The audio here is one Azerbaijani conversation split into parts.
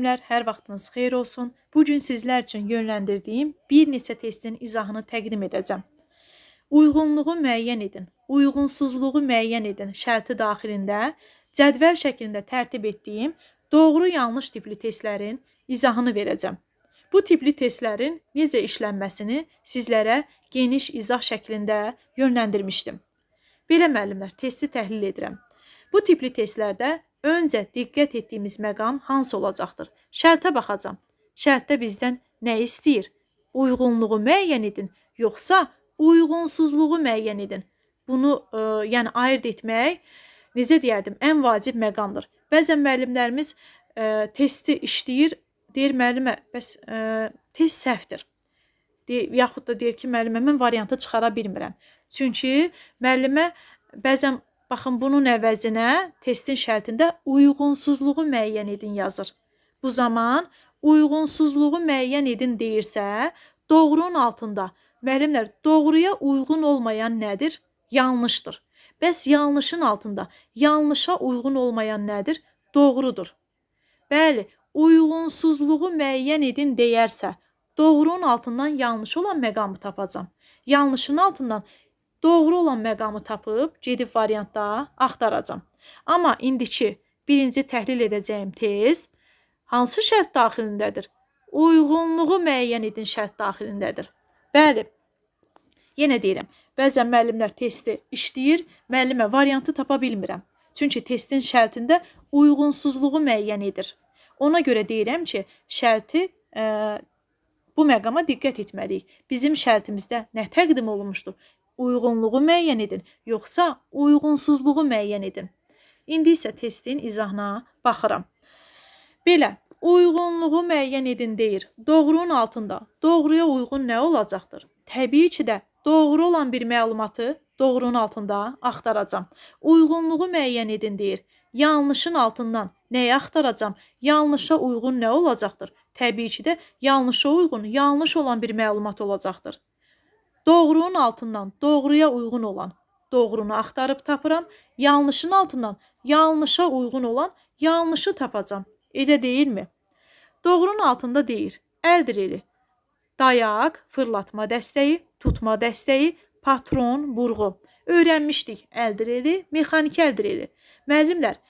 Müəllimlər, hər vaxtınız xeyir olsun. Bu gün sizlər üçün yönləndirdiyim bir neçə testin izahını təqdim edəcəm. Uyğunluğu müəyyən edin, uyğunsuzluğu müəyyən edin şərti daxilində cədvəl şəklində tərtib etdiyim doğru-yanlış tipli testlərin izahını verəcəm. Bu tipli testlərin necə işlənməsini sizlərə geniş izah şəklində yönləndirmişdim. Belə müəllimlər, testi təhlil edirəm. Bu tipli testlərdə öncə diqqət etdiyimiz məqam hansı olacaqdır? Şərtə baxacam. Şərtdə bizdən nə istəyir? Uyğunluğu müəyyən edin, yoxsa uyğunsuzluğu müəyyən edin. Bunu yəni ayırd etmək, necə deyərdim, ən vacib məqamdır. Bəzən müəllimlərimiz testi işləyir, deyir müəllimə, bəs test səhvdir. Yaxud da deyir ki, müəllimə, mən variantı çıxara bilmirəm. Çünki müəllimə bəzən baxın, bunun əvəzinə testin şərtində uyğunsuzluğu müəyyən edin yazır. Bu zaman uyğunsuzluğu müəyyən edin deyirsə, doğrunun altında müəllimlər doğruya uyğun olmayan nədir? Yanlışdır. Bəs yanlışın altında yanlışa uyğun olmayan nədir? Doğrudur. Bəli, uyğunsuzluğu müəyyən edin deyərsə, doğrunun altından yanlış olan məqamı tapacam. Yanlışın altından doğru olan məqamı tapıb gedib variantda axtaracam. Amma indiki birinci təhlil edəcəyim test hansı şərt daxilindədir? Uyğunluğu müəyyən edin şərt daxilindədir. Bəli, yenə deyirəm, bəzən müəllimlər testi işləyir, müəllimə variantı tapa bilmirəm. Çünki testin şərtində uyğunsuzluğu müəyyən edir. Ona görə deyirəm ki, şərti bu məqama diqqət etməliyik. Bizim şərtimizdə nə təqdim olunmuşdur? Uyğunluğu müəyyən edin, yoxsa uyğunsuzluğu müəyyən edin. İndi isə testin izahına baxıram. Belə, uyğunluğu müəyyən edin deyir. Doğrunun altında doğruya uyğun nə olacaqdır? Təbii ki də doğru olan bir məlumatı doğrunun altında axtaracam. Uyğunluğu müəyyən edin deyir. Yanlışın altından nəyi axtaracam? Yanlışa uyğun nə olacaqdır? Təbii ki də yanlışa uyğun, yanlış olan bir məlumat olacaqdır. Doğrunun altından doğruya uyğun olan doğrunu axtarıb tapıram. Yanlışın altından yanlışa uyğun olan yanlışı tapacam. Elə deyilmi? Doğrunun altında deyir. Əl dreli, dayaq, fırlatma dəstəyi, tutma dəstəyi, patron, burğu. Öyrənmişdik əl dreli, mexaniki əl dreli. Müəllimlər,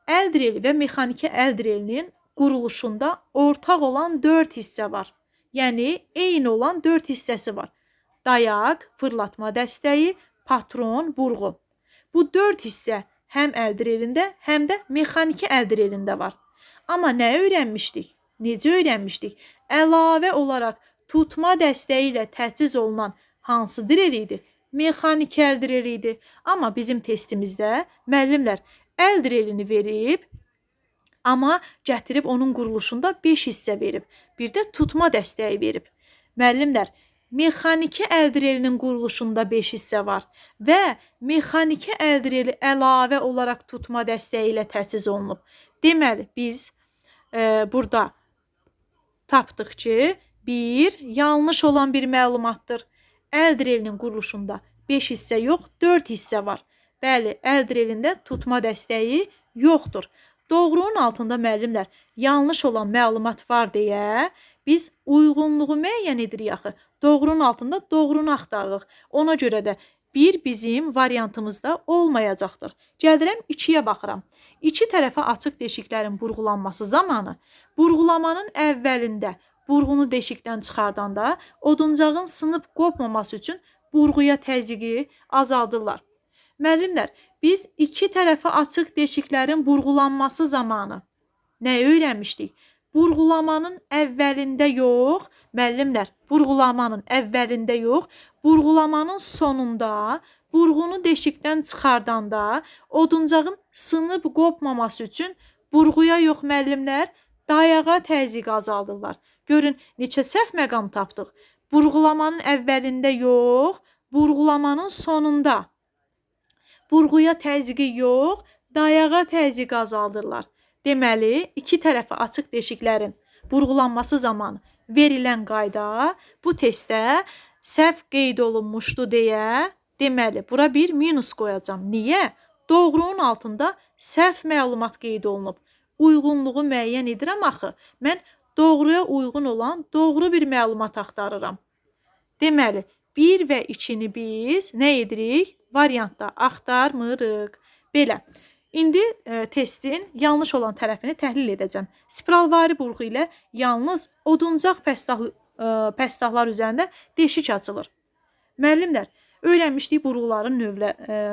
əl dreli və mexaniki əl drelinin quruluşunda ortaq olan 4 hissə var. Yəni, eyni olan 4 hissəsi var. Dayaq, fırlatma dəstəyi, patron, burğu. Bu 4 hissə həm əl drelində, həm də mexaniki əl drelində var. Amma nə öyrənmişdik? Necə öyrənmişdik? Əlavə olaraq tutma dəstəyi ilə təchiz olunan hansı drel idi? Mexaniki əl dreli idi. Amma bizim testimizdə müəllimlər əl drelini verib, amma gətirib onun quruluşunda 5 hissə verib. Bir də tutma dəstəyi verib. Müəllimlər, mexaniki əl drelinin quruluşunda 5 hissə var və mexaniki əl dreli əlavə olaraq tutma dəstəyi ilə təchiz olunub. Deməli, biz burada tapdıq ki, 1 yanlış olan bir məlumatdır. Əl drelinin quruluşunda 5 hissə yox, 4 hissə var. Bəli, əl drelində tutma dəstəyi yoxdur. Doğrunun altında müəllimlər yanlış olan məlumat var deyə biz uyğunluğu müəyyən edirik axı. Doğrunun altında doğrunu axtarırıq. Ona görə də 1 bizim variantımızda olmayacaqdır. Gəlirəm 2-yə baxıram. İki tərəfə açıq deşiklərin burğulanması zamanı burğulamanın əvvəlində burğunu deşikdən çıxardanda oduncağın sınıb qopmaması üçün burğuya təzyiqi azaldırlar. Müəllimlər, biz iki tərəfə açıq deşiklərin burğulanması zamanı nə öyrənmişdik? Burğulamanın əvvəlində yox, müəllimlər, burğulamanın əvvəlində yox, burğulamanın sonunda burğunu deşikdən çıxardanda oduncağın sınıb qopmaması üçün burğuya yox, müəllimlər, dayağa təzyiqi azaldırlar. Görün, neçə səhv məqam tapdıq. Burğulamanın əvvəlində yox, burğulamanın sonunda. Burğuya təzyiqi yox, dayağa təzyiqi azaldırlar. Deməli, iki tərəfə açıq deşiklərin burğulanması zamanı verilən qayda bu testdə səhv qeyd olunmuşdu deyə, deməli, bura bir minus qoyacam. Niyə? Doğrunun altında səhv məlumat qeyd olunub. Uyğunluğu müəyyən edirəm axı. Mən doğruya uyğun olan doğru bir məlumat axtarıram. Deməli, 1 və 2-ni biz nə edirik? Variantda axtarmırıq. Belə. İndi testin yanlış olan tərəfini təhlil edəcəm. Spiralvari burğu ilə yalnız oduncaq pəstahlar üzərində deşik açılır. Müəllimlər, öyrənmişdik burğuların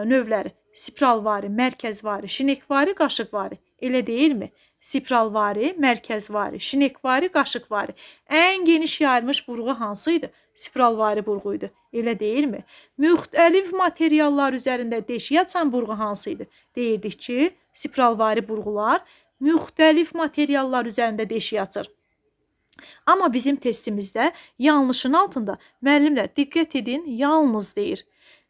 növləri. Spiralvari, mərkəzvari, şinekvari, qaşıqvari. Elə deyilmi? Spiralvari, mərkəzvari, şinekvari, qaşıqvari. Ən geniş yayılmış burğu hansı idi? Spiralvari burğu idi. Elə deyilmi? Müxtəlif materiallar üzərində deşik açan burğu hansı idi? Deyirdik ki, spiralvari burğular müxtəlif materiallar üzərində deşik açır. Amma bizim testimizdə yanlışın altında müəllimlər diqqət edin, yalnız deyir.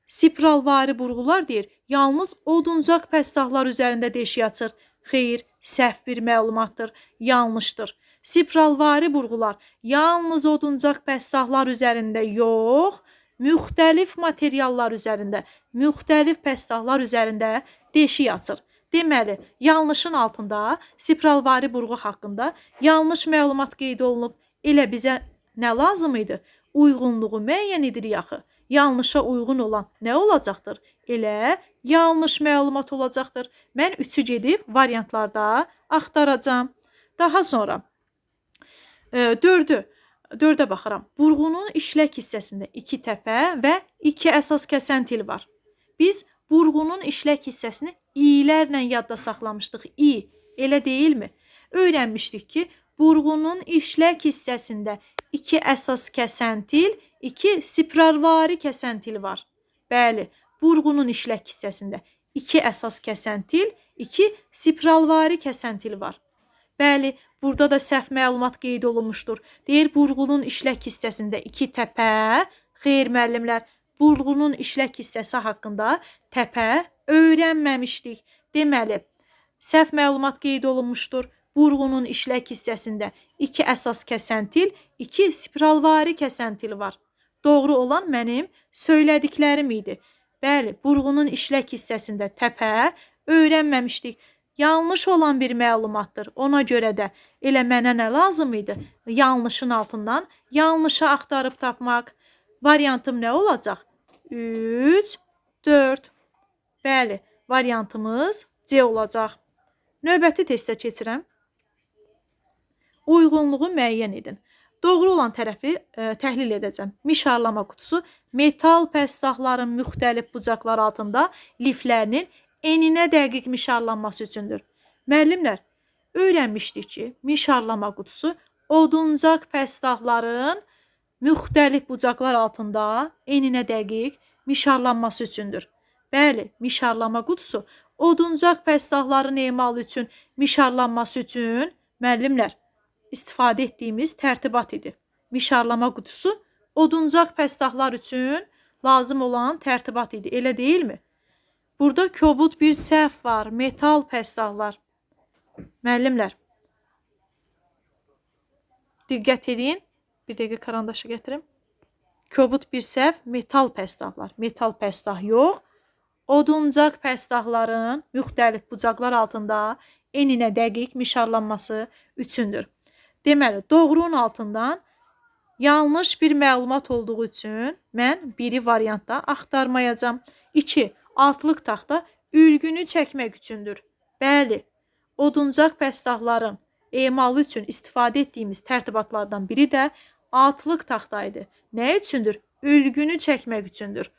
Spiralvari burğular deyir, yalnız oduncaq pəstahlar üzərində deşik açır. Xeyr, səhv bir məlumatdır, yanlışdır. Spiralvari burğular yalnız oduncaq pəstahlar üzərində yox, müxtəlif materiallar üzərində, müxtəlif pəstahlar üzərində deşik açır. Deməli, yanlışın altında spiralvari burğu haqqında yanlış məlumat qeyd olunub. Elə bizə nə lazım idi? Uyğunluğu müəyyən edirik axı. Yanlışa uyğun olan nə olacaqdır? Elə yanlış məlumat olacaqdır. Mən 3-ü gedib variantlarda axtaracağam. Daha sonra 4-ə baxıram. Burğunun işlək hissəsində 2 təpə və 2 əsas kəsən til var. Biz burğunun işlək hissəsini i-lərlə yadda saxlamışdıq. İ, elə deyilmi? Öyrənmişdik ki, burğunun işlək hissəsində 2 əsas kəsən til, 2 spiralvari kəsən til var. Bəli, burğunun işlək hissəsində 2 əsas kəsən til, 2 spiralvari kəsən til var. Bəli, burada da səhv məlumat qeyd olunmuşdur. Deyir, burğunun işlək hissəsində 2 təpə. Xeyr, müəllimlər, burğunun işlək hissəsi haqqında təpə öyrənməmişdik. Deməli, səhv məlumat qeyd olunmuşdur. Burğunun işlək hissəsində 2 əsas kəsən til, 2 spiralvari kəsən til var. Doğru olan mənim söylədiklərim idi. Bəli, burğunun işlək hissəsində təpə öyrənməmişdik. Yanlış olan bir məlumatdır. Ona görə də elə mənə nə lazım idi? Yanlışın altından yanlışı axtarıb tapmaq. Variantım nə olacaq? 3, 4. Bəli, variantımız C olacaq. Növbəti testə keçirəm. Uyğunluğu müəyyən edin. Doğru olan tərəfi təhlil edəcəm. Mişarlama qutusu metal pəstahların müxtəlif bucaqlar altında liflərinin eninə dəqiq mişarlanması üçündür. Müəllimlər, öyrənmişdik ki, mişarlama qutusu oduncaq pəstahların müxtəlif bucaqlar altında eninə dəqiq mişarlanması üçündür. Bəli, mişarlama qutusu oduncaq pəstahların emalı üçün, mişarlanması üçün müəllimlər istifadə etdiyimiz tərtibat idi. Mişarlama qutusu oduncaq pəstahlar üçün lazım olan tərtibat idi. Elə deyilmi? Burada kobud bir səhv var. Metal pəstahlar. Müəllimlər, diqqət edin. Bir dəqiqə karandaşı gətirim. Kobud bir səhv, metal pəstahlar. Metal pəstah yox. Oduncaq pəstahların müxtəlif bucaqlar altında eninə dəqiq mişarlanması üçündür. Deməli, doğrunun altından yanlış bir məlumat olduğu üçün mən biri variantda axtarmayacağam. 2. Altlıq taxta ülgünü çəkmək üçündür. Bəli, oduncaq pəstahların emalı üçün istifadə etdiyimiz tərtibatlardan biri də altlıq taxta idi. Nə üçündür? Ülgünü çəkmək üçündür.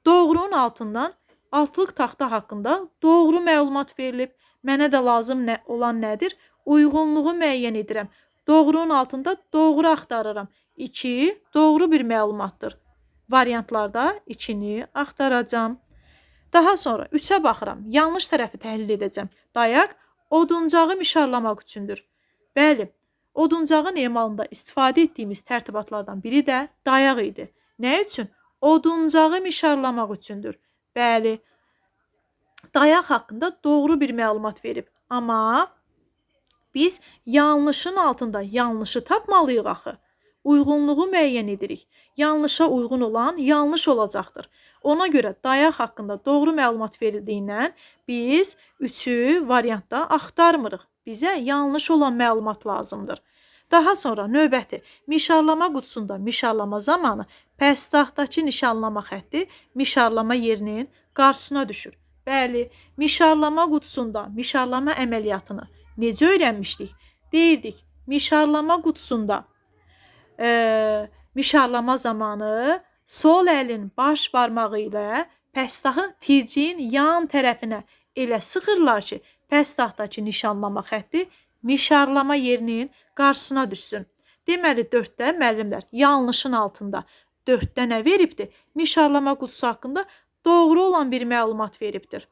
Doğrunun altından altlıq taxta haqqında doğru məlumat verilib. Mənə də lazım olan nədir? Uyğunluğu müəyyən edirəm. Doğrunun altında doğru axtarıram. 2 doğru bir məlumatdır. Variantlarda 2-ni axtaracağam. Daha sonra 3-ə baxıram. Yanlış tərəfi təhlil edəcəm. Dayaq oduncağı mişarlamaq üçündür. Bəli, oduncağın emalında istifadə etdiyimiz tərtibatlardan biri də dayaq idi. Nə üçün? Oduncağı mişarlamaq üçündür. Bəli, dayaq haqqında doğru bir məlumat verib. Amma biz yanlışın altında yanlışı tapmalıyıq axı. Uyğunluğu müəyyən edirik. Yanlışa uyğun olan yanlış olacaqdır. Ona görə dayaq haqqında doğru məlumat verildiyindən biz 3-ü variantda axtarmırıq. Bizə yanlış olan məlumat lazımdır. Daha sonra növbəti mişarlama qutusunda mişarlama zamanı pəstaxdakı nişanlama xətti mişarlama yerinin qarşısına düşür. Bəli, mişarlama qutusunda mişarlama əməliyyatını necə öyrənmişdik? Deyirdik, mişarlama qutusunda mişarlama zamanı sol əlin baş barmağı ilə pəstahı tirciyin yan tərəfinə elə sıxırlar ki, pəstaxdakı nişanlama xətti mişarlama yerinin qarşısına düşsün. Deməli, 4-də müəllimlər yanlışın altında 4-də nə veribdir? Mişarlama qutusu haqqında doğru olan bir məlumat veribdir.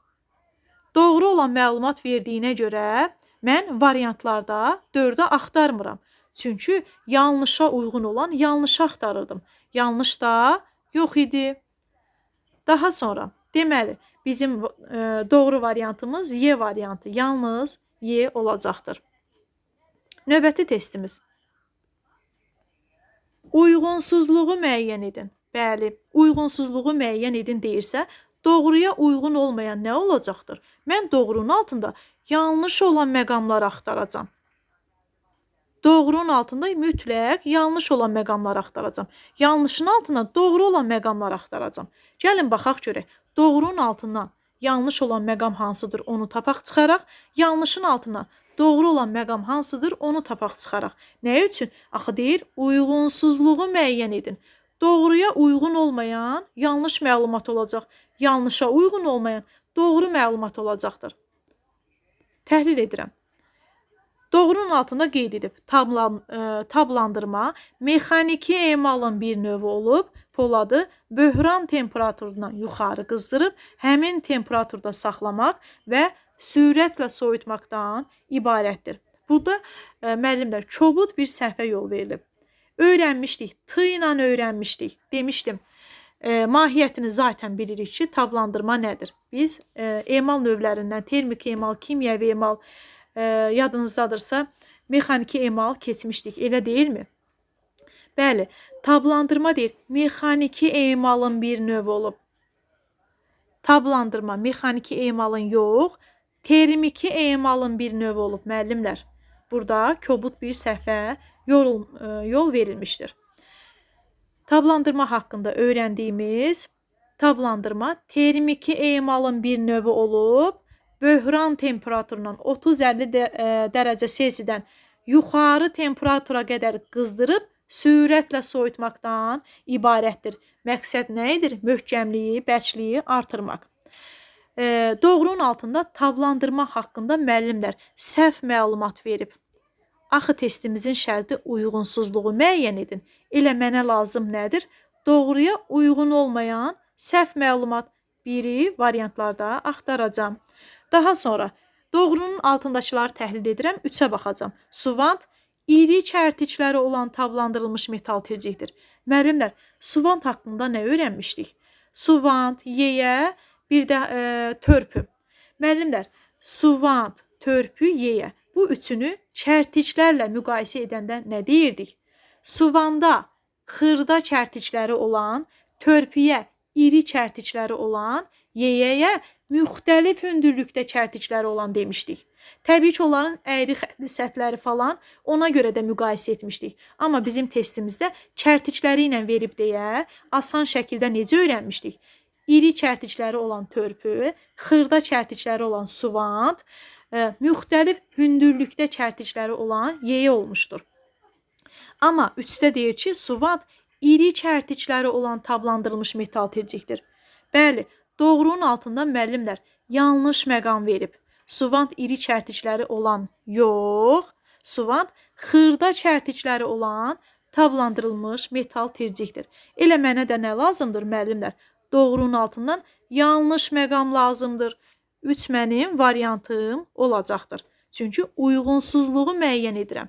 Doğru olan məlumat verdiyinə görə mən variantlarda 4-ə axtarmıram. Çünki yanlışa uyğun olan yanlışı axtarırdım. Yanlış da yox idi. Daha sonra, deməli, bizim doğru variantımız Y variantı. Yalnız Y olacaqdır. Növbəti testimiz. Uyğunsuzluğu müəyyən edin. Bəli, uyğunsuzluğu müəyyən edin deyirsə, doğruya uyğun olmayan nə olacaqdır? Mən doğrunun altında yanlış olan məqamları axtaracam. Doğrunun altında mütləq yanlış olan məqamları axtaracam. Yanlışın altından doğru olan məqamları axtaracam. Gəlin baxaq görək. Doğrunun altından yanlış olan məqam hansıdır, onu tapaq çıxaraq. Yanlışın altından doğru olan məqam hansıdır, onu tapaq çıxaraq. Nə üçün? Axı deyir, uyğunsuzluğu müəyyən edin. Doğruya uyğun olmayan yanlış məlumat olacaq. Yanlışa uyğun olmayan doğru məlumat olacaqdır. Təhlil edirəm. Doğrunun altında qeyd edib, tablandırma mexaniki emalın bir növü olub, poladı böhran temperaturundan yuxarı qızdırıb, həmin temperaturda saxlamaq və sürətlə soyutmaqdan ibarətdir. Burada müəllimlər kobud bir səhvə yol verilib. Öyrənmişdik, T ilə öyrənmişdik, demişdim. Mahiyyətini zaten bilirik ki, tablandırma nədir? Biz emal növlərindən termik emal, kimyəvi emal, yadınızdadırsa, mexaniki emal keçmişdik, elə deyilmi? Bəli, tablandırma deyir, mexaniki emalın bir növü olub. Tablandırma mexaniki emalın yox, termiki emalın bir növü olub müəllimlər. Burada kobud bir səhvə yol verilmişdir. Tablandırma haqqında öyrəndiyimiz tablandırma termiki emalın bir növü olub, böhran temperaturundan 30-50 dərəcə Selsidən yuxarı temperatura qədər qızdırıb sürətlə soyutmaqdan ibarətdir. Məqsəd nə edir? Möhkəmliyi, bərkliyi artırmaq. Doğrunun altında tablandırma haqqında müəllimlər səhv məlumat verib. Axı testimizin şərti uyğunsuzluğu müəyyən edin. Elə mənə lazım nədir? Doğruya uyğun olmayan səhv məlumat biri variantlarda axtaracağam. Daha sonra doğrunun altındakıları təhlil edirəm, 3-ə baxacağam. Suvant iri çərtikləri olan tablandırılmış metal tircikdir. Müəllimlər, suvant haqqında nə öyrənmişdik? Suvant, yeyə, bir də törpü. Müəllimlər, suvant, törpü, yeyə. Bu üçünü çərtiklərlə müqayisə edəndə nə deyirdik? Suvanda xırda çərtikləri olan, törpüyə iri çərtikləri olan, yeyəyə müxtəlif hündürlükdə çərtikləri olan demişdik. Təbii ki, onların əyri xəttli səthləri falan ona görə də müqayisə etmişdik. Amma bizim testimizdə çərtikləri ilə verib deyə asan şəkildə necə öyrənmişdik? İri çərtikləri olan törpü, xırda çərtikləri olan suvant, müxtəlif hündürlükdə çərtikləri olan yeyə olmuşdur. Amma 3-də deyir ki, suvant iri çərtikləri olan tablandırılmış metal tircikdir. Bəli, doğrunun altında müəllimlər yanlış məqam verib. Suvant iri çərtikləri olan yox, suvant xırda çərtikləri olan tablandırılmış metal tircikdir. Elə mənə də nə lazımdır müəllimlər? Doğrunun altından yanlış məqam lazımdır. 3 mənim variantım olacaqdır. Çünki uyğunsuzluğu müəyyən edirəm.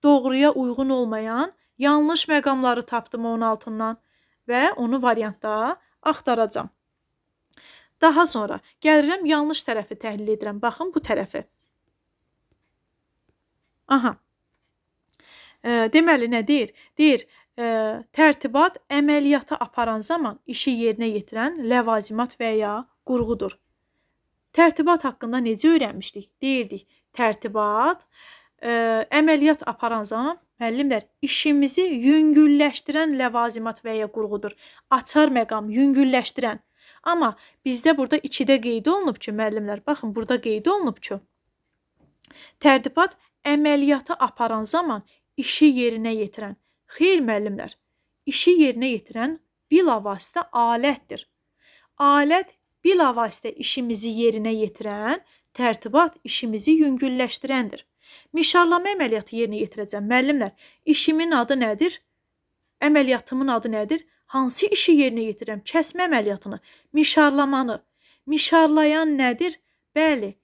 Doğruya uyğun olmayan yanlış məqamları tapdım onun altından və onu variantda axtaracağam. Daha sonra gəlirəm yanlış tərəfi təhlil edirəm. Baxın bu tərəfi. Aha. Deməli nə deyir? Deyir, tərtibat əməliyyatı aparan zaman işi yerinə yetirən ləvazimat və ya qurğudur. Tərtibat haqqında necə öyrənmişdik? Deyirdik, Tərtibat əməliyyat aparan zaman müəllimlər işimizi yüngülləşdirən ləvazimat və ya qurğudur. Açar məqam yüngülləşdirən. Amma bizdə burada 2-də qeyd olunub ki, müəllimlər, baxın burada qeyd olunub ki, tərtibat əməliyyatı aparan zaman işi yerinə yetirən. Xeyr müəllimlər, işi yerinə yetirən bilavasitə alətdir. Alət bilavasitə işimizi yerinə yetirən, tərtibat işimizi yüngülləşdirəndir. Mişarlama əməliyyatı yerinə yetirəcəm. Müəllimlər, işimin adı nədir? Əməliyyatımın adı nədir? Hansı işi yerinə yetirəm? Kəsmə əməliyyatını, mişarlamanı. Mişarlayan nədir? Bəli,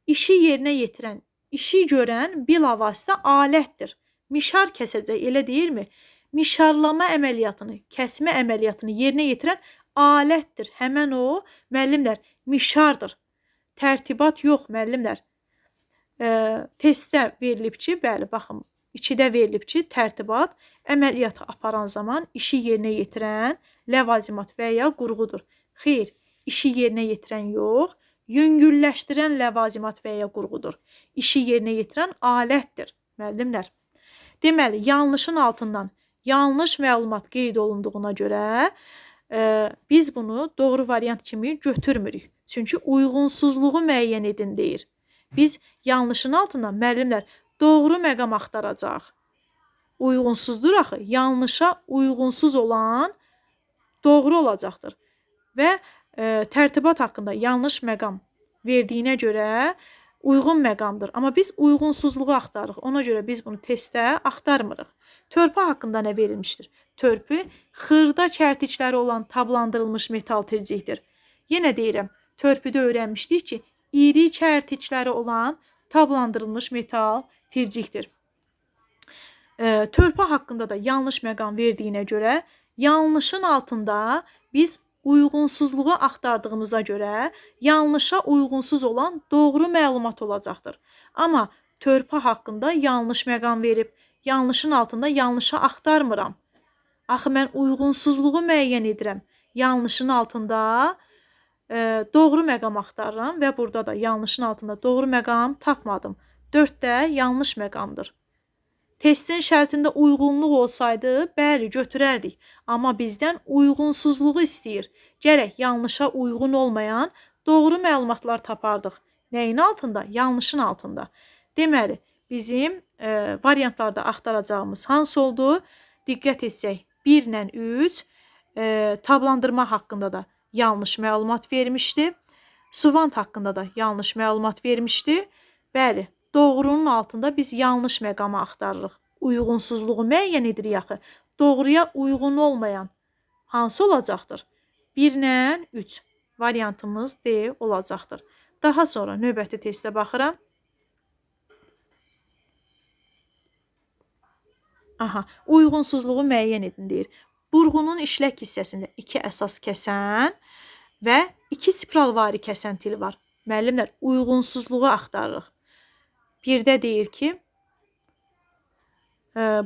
işi yerinə yetirən, işi görən bilavasitə alətdir. Mişar kəsəcək, elə deyilmi? Mişarlama əməliyyatını, kəsmə əməliyyatını yerinə yetirən alətdir. Həmən o, müəllimlər, mişardır. Tərtibat yox, müəllimlər. Testdə verilib ki, bəli, baxın, 2-də verilib ki, tərtibat əməliyyatı aparan zaman işi yerinə yetirən ləvazimat və ya qurğudur. Xeyr, işi yerinə yetirən yox, yüngülləşdirən ləvazimat və ya qurğudur. İşi yerinə yetirən alətdir, müəllimlər. Deməli, yanlışın altından yanlış məlumat qeyd olunduğuna görə biz bunu doğru variant kimi götürmürük. Çünki uyğunsuzluğu müəyyən edin deyir. Biz yanlışın altından müəllimlər doğru məqam axtaracaq. Uyğunsuzdur axı. Yanlışa uyğunsuz olan doğru olacaqdır. Və tərtibat haqqında yanlış məqam verdiyinə görə uyğun məqamdır. Amma biz uyğunsuzluğu axtarırıq. Ona görə biz bunu testdə axtarmırıq. Törpü haqqında nə verilmişdir? Törpü xırda çərtikləri olan tablandırılmış metal tircikdir. Yenə deyirəm, törpüdə öyrənmişdik ki, iri çərtikləri olan tablandırılmış metal tircikdir. Törpü haqqında da yanlış məqam verdiyinə görə yanlışın altında biz uyğunsuzluğu axtardığımıza görə yanlışa uyğunsuz olan doğru məlumat olacaqdır. Amma törpü haqqında yanlış məqam verib, yanlışın altında yanlışa axtarmıram. Axı mən uyğunsuzluğu müəyyən edirəm. Yanlışın altında doğru məqam axtarıram və burada da yanlışın altında doğru məqam tapmadım. 4 də yanlış məqamdır. Testin şərtində uyğunluq olsaydı, bəli, götürərdik. Amma bizdən uyğunsuzluğu istəyir. Gərək yanlışa uyğun olmayan doğru məlumatlar tapardıq. Nəyin altında? Yanlışın altında. Deməli, bizim variantlarda axtaracağımız hansı oldu? Diqqət etsək, 1 ilə 3 tablandırma haqqında da yanlış məlumat vermişdi. Suvant haqqında da yanlış məlumat vermişdi. Bəli, doğrunun altında biz yanlış məqamı axtarırıq. Uyğunsuzluğu müəyyən edirik axı. Doğruya uyğun olmayan hansı olacaqdır? 1 ilə 3 variantımız D olacaqdır. Daha sonra növbəti testə baxıram. Aha, uyğunsuzluğu müəyyən edin deyir. Burğunun işlək hissəsində 2 əsas kəsən və 2 spiralvari kəsən til var. Müəllimlər, uyğunsuzluğu axtarırıq. Birdə deyir ki,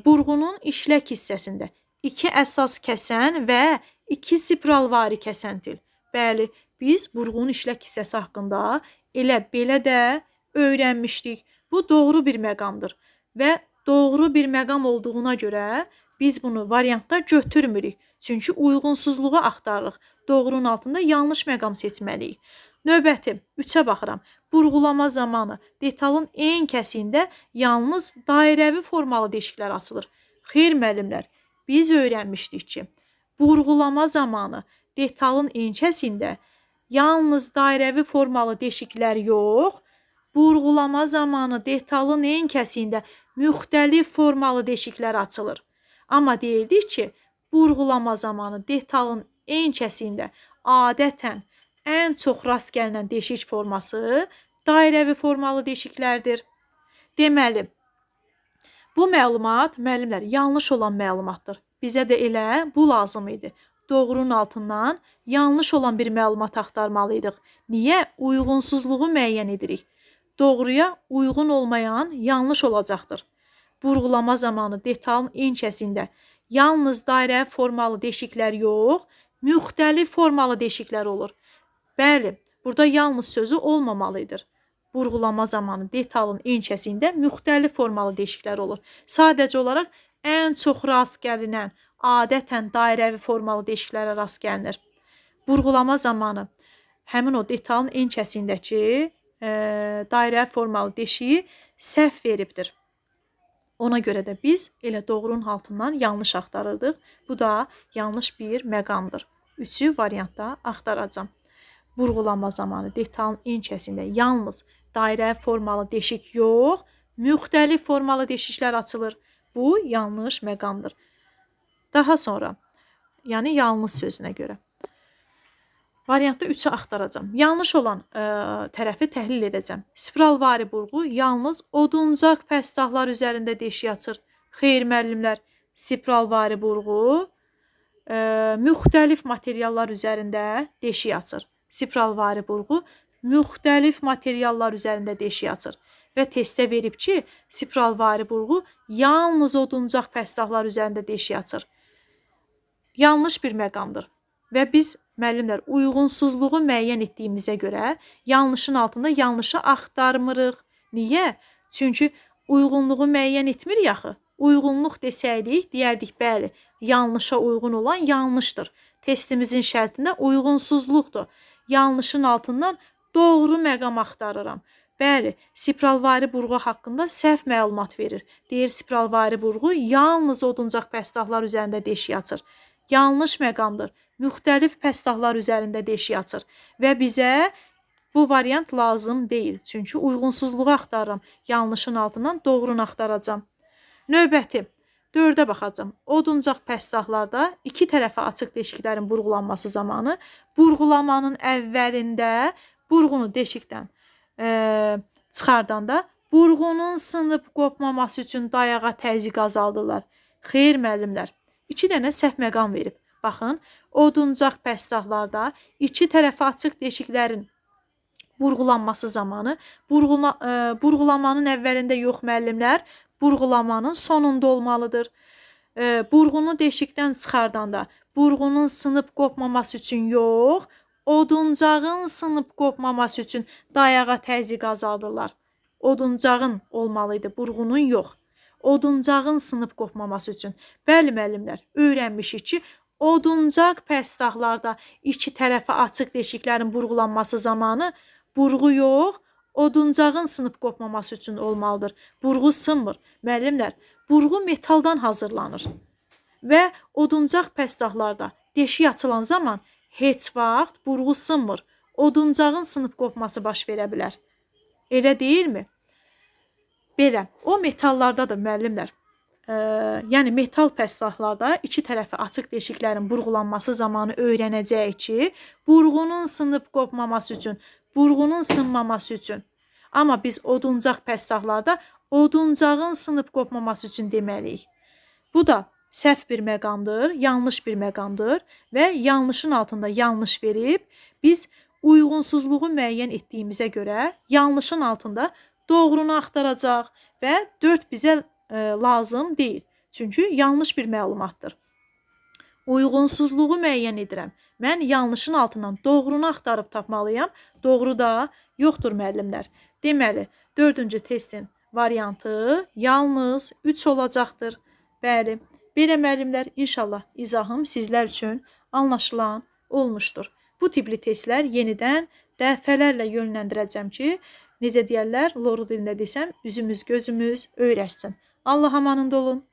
burğunun işlək hissəsində 2 əsas kəsən və 2 spiralvari kəsən til. Bəli, biz burğunun işlək hissəsi haqqında elə belə də öyrənmişdik. Bu doğru bir məqamdır və doğru bir məqam olduğuna görə biz bunu variantda götürmürük. Çünki uyğunsuzluğu axtarırıq. Doğrunun altında yanlış məqam seçməliyik. Növbəti 3-ə baxıram. Burğulama zamanı detalın en kəsiyində yalnız dairəvi formalı deşiklər açılır. Xeyr müəllimlər, biz öyrənmişdik ki, burğulama zamanı detalın en kəsiyində yalnız dairəvi formalı deşiklər yox, burğulama zamanı detalın en kəsiyində müxtəlif formalı deşiklər açılır. Amma deyildik ki, burğulama zamanı detalın en kəsiyində adətən ən çox rast gəlinən deşik forması dairəvi formalı deşiklərdir. Deməli, bu məlumat, müəllimlər, yanlış olan məlumatdır. Bizə də elə bu lazım idi. Doğrunun altından yanlış olan bir məlumat axtarmalıydıq. Niyə? Uyğunsuzluğu müəyyən edirik. Doğruya uyğun olmayan yanlış olacaqdır. Burğulama zamanı detalın en kəsində yalnız dairə formalı deşiklər yox, müxtəlif formalı deşiklər olur. Bəli, burada yalnız sözü olmamalıdır. Burğulama zamanı detalın en kəsiyində müxtəlif formalı deşiklər olur. Sadəcə olaraq ən çox rast gəlinən, adətən dairəvi formalı deşiklərə rast gəlinir. Burğulama zamanı həmin o detalın en kəsiyindəki dairəvi formalı deşiyi səhv veribdir. Ona görə də biz elə doğrunun altından yanlış axtarırdıq. Bu da yanlış bir məqamdır. 3-ü variantda axtaracağam. Burğulama zamanı detalın en kəsiyində yalnız dairəvi formalı deşik yox, müxtəlif formalı deşiklər açılır. Bu yanlış məqamdır. Daha sonra, yəni yanlış sözünə görə. Variantda 3-ü axtaracağam. Yanlış olan tərəfi təhlil edəcəm. Spiralvari burğu yalnız oduncaq pəstahlar üzərində deşik açır. Xeyr müəllimlər, spiralvari burğu müxtəlif materiallar üzərində deşik açır. Spiralvari burğu müxtəlif materiallar üzərində deşik açır. Və testə verib ki, spiralvari burğu yalnız oduncaq pəstahlar üzərində deşik açır. Yanlış bir məqamdır. Və biz müəllimlər uyğunsuzluğu müəyyən etdiyimizə görə yanlışın altında yanlışı axtarmırıq. Niyə? Çünki uyğunluğu müəyyən etmirik axı. Uyğunluq desəydik, deyərdik bəli, yanlışa uyğun olan yanlışdır. Testimizin şərtində uyğunsuzluqdur. Yanlışın altından doğru məqam axtarıram. Bəli, spiralvari burğu haqqında səhv məlumat verir. Deyir, spiralvari burğu yalnız oduncaq pəstahlar üzərində deşik açır. Yanlış məqamdır. Müxtəlif pəstahlar üzərində deşik açır və bizə bu variant lazım deyil. Çünki uyğunsuzluğu axtarıram. Yanlışın altından doğrunu axtaracağam. Növbəti 4-ə baxacağam. Oduncaq pəstahlarda iki tərəfə açıq deşiklərin burğulanması zamanı burğulamanın əvvəlində burğunu deşikdən çıxardanda burğunun sınıb qopmaması üçün dayağa təzyiq azaldırlar. Xeyr müəllimlər, 2 dənə səhv məqam verib. Baxın, oduncaq pəstahlarda iki tərəfə açıq deşiklərin burğulanması zamanı burğulamanın əvvəlində yox müəllimlər, burğulamanın sonunda olmalıdır. Burğunu deşikdən çıxardanda burğunun sınıb qopmaması üçün yox, oduncağın sınıb qopmaması üçün dayağa təzyiq azaldırlar. Oduncağın olmalıydı, burğunun yox. Oduncağın sınıb qopmaması üçün. Bəli müəllimlər, öyrənmişik ki, oduncaq pəstahlarda iki tərəfə açıq deşiklərin burğulanması zamanı burğu yox, oduncağın sınıb qopmaması üçün olmalıdır. Burğu sınmır. Müəllimlər, burğu metaldan hazırlanır və oduncaq pəstahlarda deşik açılan zaman heç vaxt burğu sınmır. Oduncağın sınıb qopması baş verə bilər. Elə deyilmi? Belə, o metallardadır müəllimlər. Yəni metal pəstahlarda iki tərəfə açıq deşiklərin burğulanması zamanı öyrənəcəyik ki, burğunun sınıb qopmaması üçün, burğunun sınmaması üçün. Amma biz oduncaq pəstahlarda oduncağın sınıb qopmaması üçün deməliyik. Bu da səhv bir məqamdır, yanlış bir məqamdır və yanlışın altında yanlış verib biz uyğunsuzluğu müəyyən etdiyimizə görə yanlışın altında doğrunu axtaracaq və 4 bizə lazım deyil. Çünki yanlış bir məlumatdır. Uyğunsuzluğu müəyyən edirəm. Mən yanlışın altından doğrunu axtarıb tapmalıyam. Doğru da yoxdur müəllimlər. Deməli, 4-cü testin variantı yalnız 3 olacaqdır. Bəli, belə müəllimlər, inşallah izahım sizlər üçün anlaşılan olmuşdur. Bu tipli testlər yenidən dəfələrlə yönləndirəcəm ki, necə deyərlər, loru dilində desəm, üzümüz gözümüz öyrəşsin. Allah amanında olun.